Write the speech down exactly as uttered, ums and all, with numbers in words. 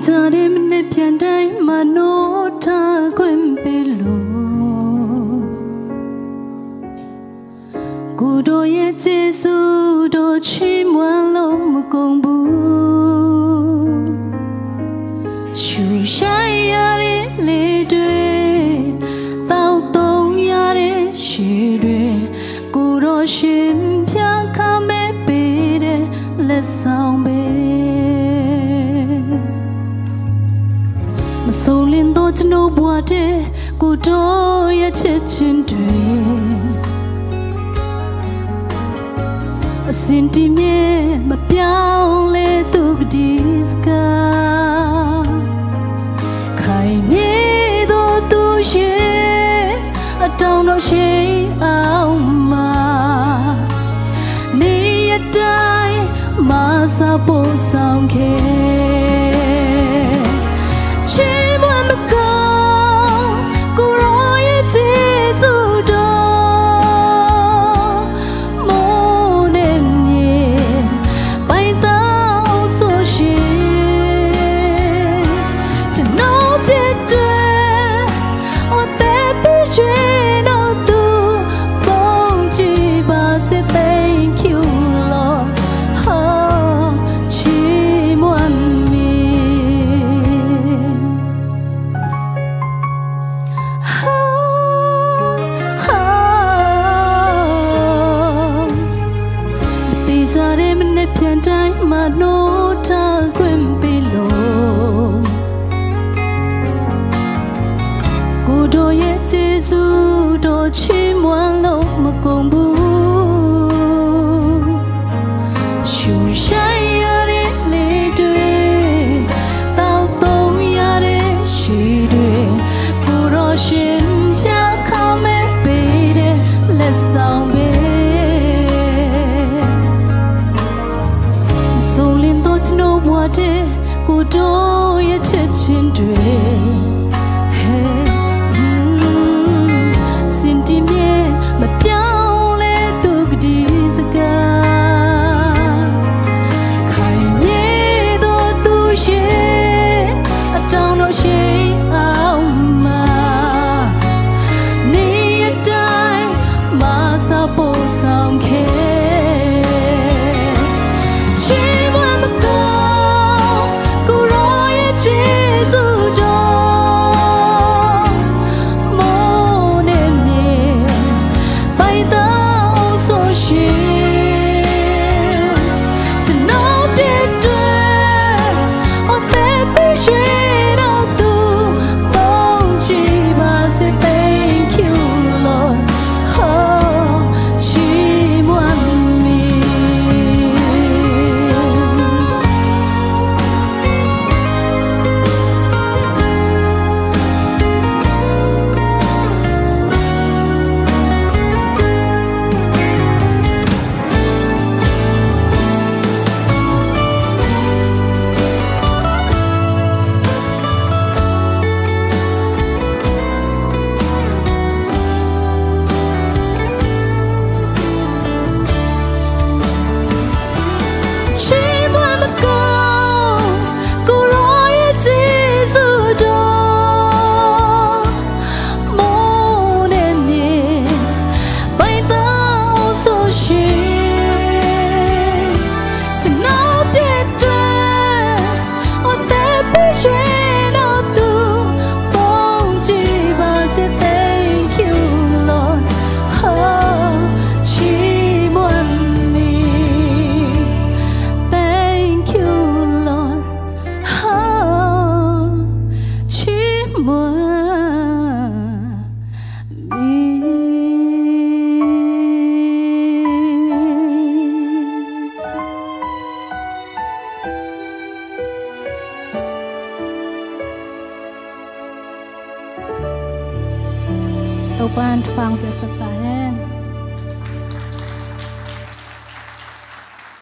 တၢ်တမံၤန့ၣ် ပြန်တိုင်းမှာ နှုတ်ထွက်ခွင့်ပေးလို့ ကိုယ်တော်ရဲ့ ကျေးဇူးတော် ချီးမွမ်းလို့မကုန်ဘူး။ ရှုရှိုက်ရတဲ့ လေတွေ၊ သောက်သုံးရတဲ့ ရေတွေ၊ ကိုယ်တော် ရှင်ဖျား ခါမဲပေးတဲ့ လက်ဆောင်ပဲ။ မစုံလင်သော ကျွန်ုပ်ဘဝထဲ ကိုယ်တော်ရဲ့ ချစ်ခြင်းတွေ အစဉ်တည်မြဲ မပြောင်းလဲ သူ့ကတိစကား၊ ခိုင်မြဲသော သူ့ရဲ့ အတောင်းတော် ရှိန်အောက်မှာ နေ့ရက်တိုင်း မဆာပို့ဆောင်ခဲ့။ ချီးမွမ်းမကောင်း ကိုယ်တော်ရဲ့ ကျေးဇူးတော် မိုးနဲ့မြေ ပိုင်သာအောင်ဆိုရှင်၊ ကျွန်ုပ်ဖြစ်တဲ့ အသက်ပေးရှင်တော်သူ ဘုန်းကြီးပါစေ Thank you Lord ဟာ ချီးမွမ်းမည်။ သေချာတဲ့ မနက်ဖြန်တိုင်းမှာ နှုတ်ထွက်ခွင့်ပေးလို့ ကိုယ်တော်ရဲ့ ကျေးဇူးတော် ချီးမွမ်းလို့မကုန်ဘူး။ ရှုရှိုက်ရတဲ့ လေတွေ၊ သောက်သုံးရတဲ့ ရေတွေ၊ ကိုယ်တော် ရှင်ဖျား ခါမဲပေးတဲ့ လက်ဆောင်ပဲ။ စုံလင်သော ကျွန်ုပ်ဘဝထဲ ကိုယ်တော်ရဲ့ ချစ်ခြင်းတွေ ဟဲ စင်တည်မြဲ မပြောင်းလဲ သူ့ကတိစကား၊ ခိုင်မြဲသော သူ့ရဲ့ အတောင်းတော် ရှိန်အောက်မှာ နေ့ရက်တိုင်း မဆာပို့ဆောင်ခဲ့။ ချီးမွမ်းမကောင်း ကိုယ်တော်ရဲ့ ကျေးဇူးတော် မိုးနဲ့မြေ ပိုင်သာအောင်ဆိုရှင်၊ ကျွန်ုပ်ဖြစ်တဲ့ အသက်ပေးရှင်တော်သူ ဘုန်းကြီးပါစေ Thank you Lord ဟာ ချီးမွမ်းမည်။ Thank you Lord ဟာ ချီးမွမ်းမည်။ တောပန်တပန်ပြဆက်တာ